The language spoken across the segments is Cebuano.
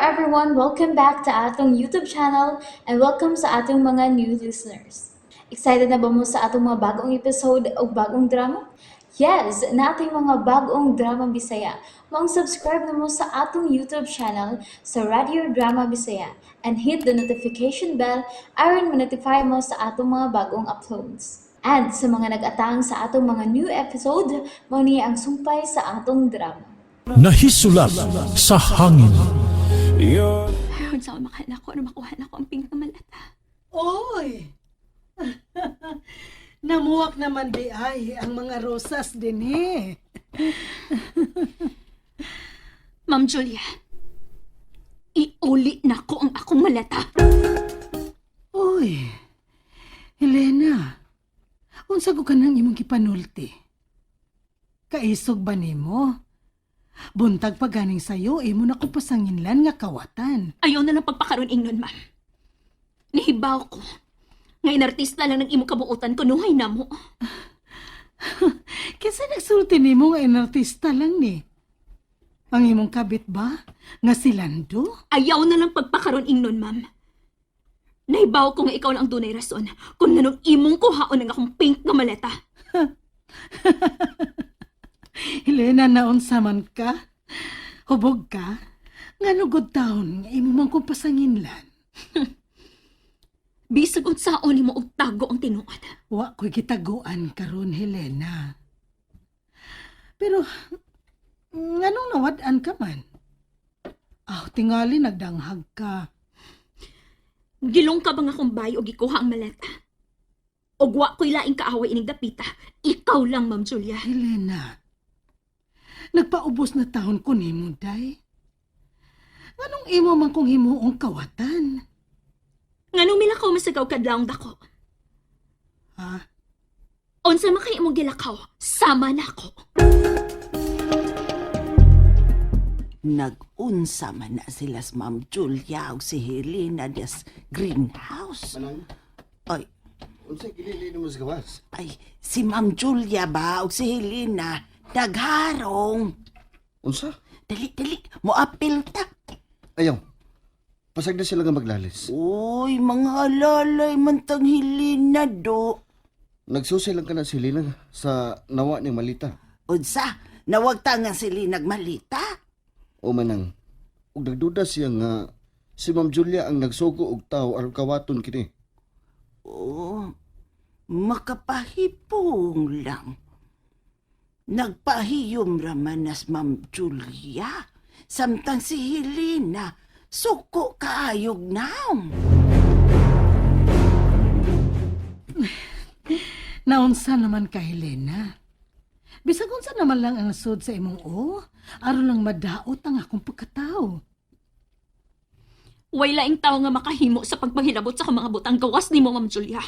everyone! Welcome back to atong YouTube channel and welcome sa atong mga new listeners. Excited na ba mo sa atong mga bagong episode o bagong drama? Yes, nating mga bagong drama Bisaya. Maong subscribe na mo sa atong YouTube channel sa Radio Drama Bisaya and hit the notification bell aron ma-notify mo sa atong mga bagong uploads. And sa mga nag-atang sa atong mga new episode, mao ni ang sumpay sa atong drama. Nahisulat sa hangin. Aron sa makahal ako, ano makuha na ko ang pink na malata. Oy! Namuwak naman di ay ang mga rosas din eh. Ma'am Julia, iuli na ko ang akong malata. Oy! Helena, unsa ko kanang imong gipanulti? Kaisog ba nimo? Buntag pa ganing sayo, imo na ko pasanginlan nga kawatan. Ayaw na lang pagpakaroon ingnon, ma'am. Nihibaw ko. Nga inartista lang ng imong kabuutan kunuhay na mo. Kinsa nagsulti nimo nga inartista lang ni? Ang imong kabit ba? Nga si Lando? Ayaw na lang pagpakaroon ingnon, ma'am. Nahibaw ko nga ikaw lang ang dunay rason kung nanong imong kuhaon ang akong pink nga maleta. Helena, naunsa man ka? Hubog ka? Nga nugod taon nga imo man kong pasanginlan. Bisag unsaon nimo og tago ang tinuod. Wa ko'y gitaguan karon, Helena. Pero, nganong nawad-an ka man? Aw, tingali nagdanghag ka. Gilong ka bang akong bayo og gikuha ang maleta? Og wa ko'y laing kaaway ining dapita. Ikaw lang, Ma'am Julia. Helena, nagpaubos na taon ko nimo, day. Nganong imo man kong himuong kawatan? Nganong milakaw masagaw kadlawng dako? Ha? Unsa man kay imong gilakaw, sama na ako. Nag-unsa man na sila sa Ma'am Julia ug si Helena des greenhouse. Manang, Ay, unsay ginili nimo sa gawas? ay, si Ma'am Julia ba ug si Helena nagharong. Unsa? Dali, dali, moapil ta. Ayaw. Pasag na sila nga maglalis. Uy, mga alalay man tang Helena do. Nagsusay lang ka na si Helena sa nawa niyang malita. Unsa, nawag ta nga sila nagmalita? O manang, ug nagduda siya nga si Ma'am Julia ang nagsugo og tao aron kawaton kini. Oh, makapahipong lang. Nagpahiyom raman nas Ma'am Julia. Samtang si Helena, suko kaayog naom. Naunsa naman ka, Helena? Bisag unsa naman lang ang sud sa imong o, aron lang madaot ang akong pagkatao. Way laing tao nga makahimo sa pagpangilabot sa akong mga butang gawas nimo, Ma'am Julia.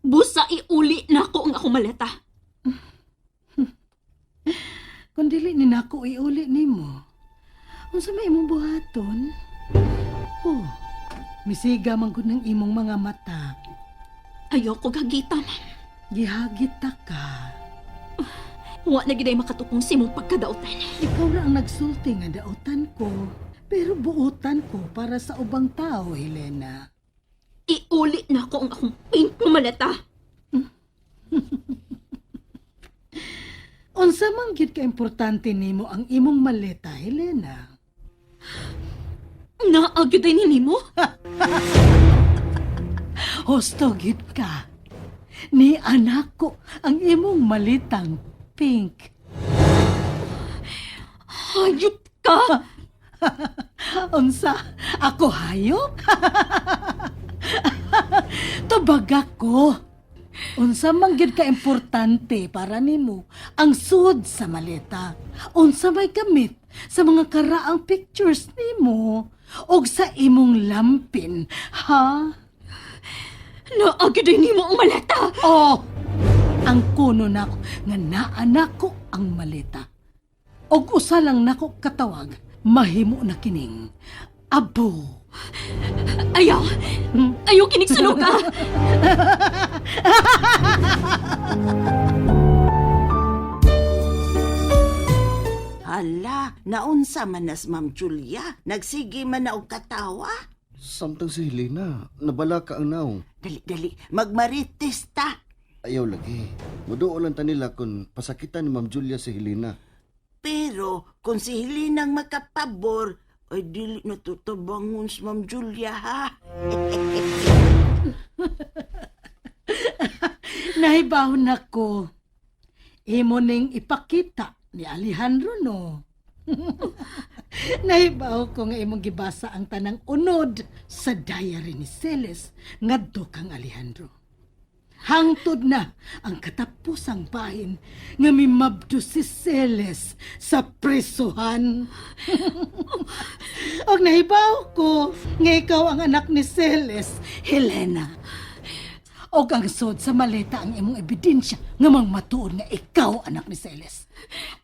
Busa iuli na ko ang akong maleta. Kung dili ni nako iuli nimo, unsa may imong buhaton? Oh, misiga man gud ng imong mga mata. Ayoko gagita, ma'am. Gihagit ta ka. Wa na giday makatupong sa imong pagkadautan. Ikaw ra ang nagsulti nga dautan ko, pero buotan ko para sa ubang tao, Helena. Iuli na ko ang akong pink nga maleta. Unsa man gyud ka importante nimo ang imong maleta, Helena? Naa gyud ay nimo? Husto gyud ka. Ni anak ko ang imong malitang pink. Hayop ka! Unsa? Ako hayop? Tubag ako. Unsa man gyud ka importante para nimo ang sud sa maleta. Unsa may gamit sa mga karaang pictures nimo og sa imong lampin, ha? Naa gyud ay nimo ang maleta. Oh, ang kuno nako nga naa nako ang maleta. Og usa lang nako katawag, mahimo na kining abo. Ayaw! Ayaw kinig sunog ka! Ala, naunsa man nas Ma'am Julia. Nagsige man na og katawa. Samtang si Helena, nabala ka ang naong. Dali, dali, magmarites ta. Ayaw lagi. Muduol lang ta nila kung pasakitan ni Ma'am Julia si Helena. Pero kung si Helena ang makapabor, ay dili na tutabangon si Ma'am Julia ha. Nahibaw na ko. Imo ning ipakita ni Alejandro no. Nahibaw ko nga imong gibasa ang tanang unod sa diary ni Celes ngadto kang Alejandro. Hangtod na ang katapusang bahin nga mimabdo si Celes sa presuhan. Og nahibaw ko nga ikaw ang anak ni Celes, Helena. Og ang sod sa maleta ang imong ebidensya nga mangmatuod nga ikaw anak ni Celes.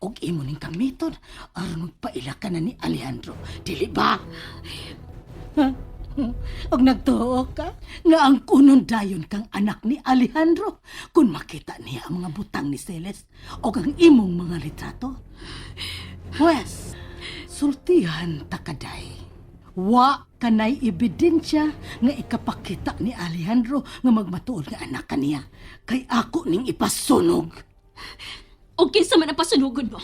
Og imo ning gamiton aron magpaila ka na ni Alejandro. Dili ba? Og nagtuo ka nga ang kunon dayon kang anak ni Alejandro kung makita niya ang mga butang ni Celes og ang imong mga litrato. Pues, sultihan ta kaday. Wa kanay ebidensya nga ikapakita ni Alejandro nga magmatuod nga anak kaniya. Kay ako ning ipasunog. O kinsa man ang pasunugon mo?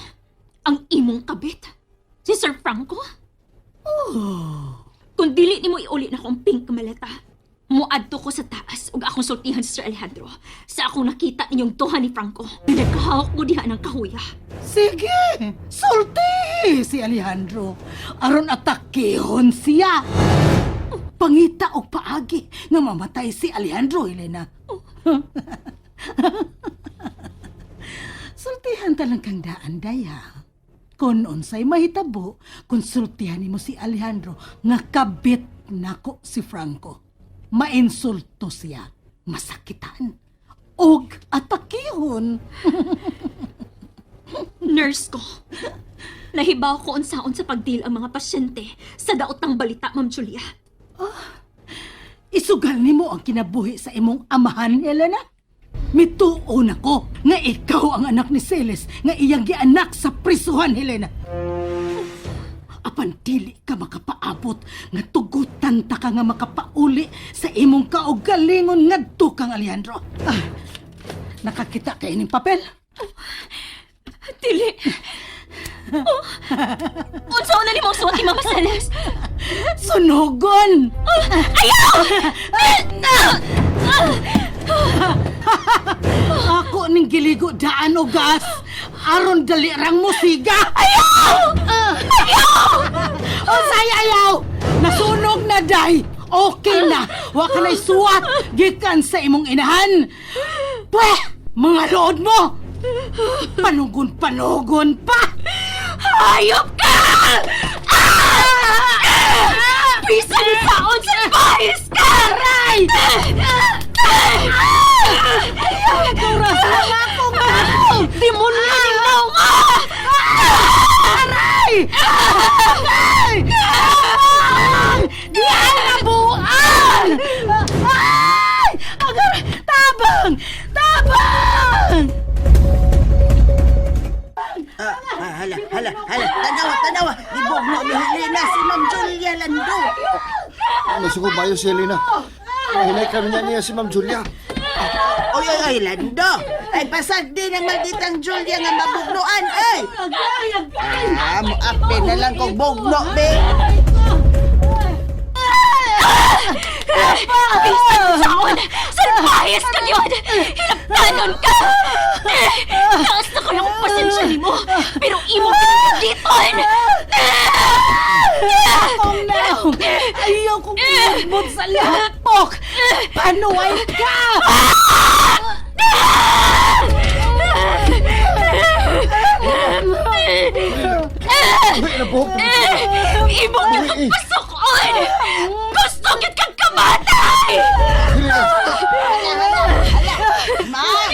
Ang imong kabit? Si Sir Franco? Oh. Kung dili nimo iuli na akong pink maleta, muadto ko sa taas ug akong sultihan si Sir Alejandro sa akong nakita ninyong duha ni Franco. Nagkahawak mo diha ng kahuya. Sige, sulti si Alejandro. Aron atakihon siya. Pangita og paagi nga mamatay si Alejandro, Helena. Sultihan ta lang kang daan, daya. Kung unsay mahitabo, konsultihan nimo si Alejandro nga kabit nako si Franco. Mainsulto siya, masakitan, og atakihon. Nurse ko. Nahibaw ko unsaon sa pagdeal ang mga pasyente sa daot ng balita, Ma'am Julia. Isugal nimo ang kinabuhi sa imong amahan, Elena. Mituon ako nga ikaw ang anak ni Celes nga iyang gianak sa prisuhan, Helena. Apan dili ka makapaabot nga tugutan ta ka nga makapauli sa imong kaugalingon ngadto kang Alejandro. Ah, nakakita ka ining papel? Dili. Oh. Unsaon na nimo suwat ni Mama Celes? Sunugon! Ayaw! Ako ning giligo daan o gas aron dali rang musiga. Ayaw! Ayaw! Unsay ayaw? Nasunog na day. Okay na. Wa ka na'y suwat gikan sa imong inahan. Pweh! Mga lood mo! Panugon-panugon pa! Hayop ka! Ah! Bisa ni taon sa pahis ka! Aray! Ayaw! Rasa na akong tao! Demonyo ni naong! Aray! Aray! Ay! Di ay nabuang! Ay! Agar! Tabang! Tabang! Ah, ah, hala, hala, hala. Tanawa, tanawa. Gibugno ni Helena si Ma'am Julia Lando. Nasuko bayo si Helena. Hinay kami niya niya si Ma'am Julia. Oy, oy, oy, Lando. Ay, pasag din ang malditang Julia nga mabugnoan, ay. Agay! Agay! Ah, moapin na lang kong bugno, be. Bisa ni taon! Sa pahis ka yun! Hilaptanon ka! Taas na ko lang ang pasensya nimo, pero imo pinagditon! Akong naong! Ayaw kong pinagmot sa lapok! Panuay ka! Uy, nabuhok. Imo gyud kang pasukon! Gusto gyud kang kamatay! Helena! Ma'am!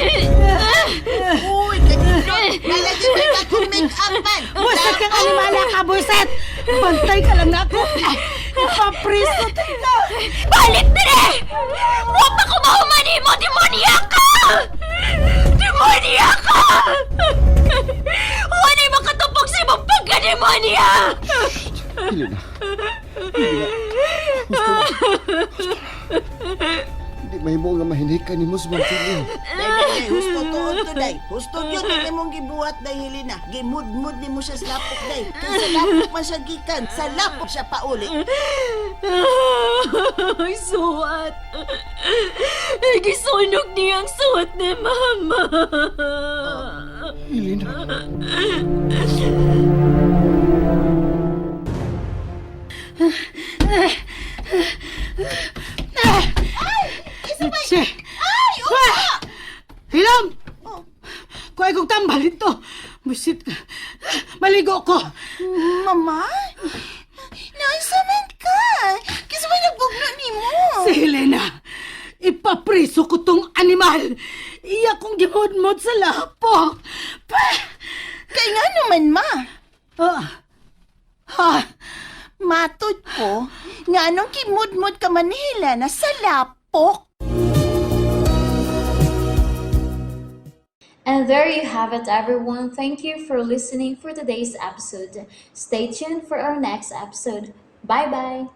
Uy, kanindot. Nalagi pa ka kong make-upan. Basta kang alimala ka, buset! Bantay ka lang na ako! Ipapriso ka! Balik dire! Wa pa ko mahuman nimo, demonya ka! Demonya ka! Wa na makatupok sa imong. nimo niya! Helena. Helena. Gusto na. Gusto na. Hindi mahimo nga mahinhikan nimo si Ma'am Julia. Day, day, day, husto tuod to, day. Husto yun ang imong gibuhat, day, Helena. Gimudmud nimo siya sa lapok, day. Kay sa lapok man siya gikan, sa lapok siya pauli. Ay, suwat. Gisunog niya ang suwat ni Mama. Helena. Che! Ay! Usa! Hilom! Kuhay kong tambal dito. Busit ka. Maligo ko. Mama? Naisaman ka. Kasi may nagbugno nimo. Si Helena, ipapriso ko tong animal. Iya kong gimudmod sa lapok. Pa! Kay nga naman, ma. Ah. Ah. Matod ko, nga anong kimudmud ka man ni Helena sa lapok. And there you have it, everyone. Thank you for listening for today's episode. Stay tuned for our next episode. Bye bye.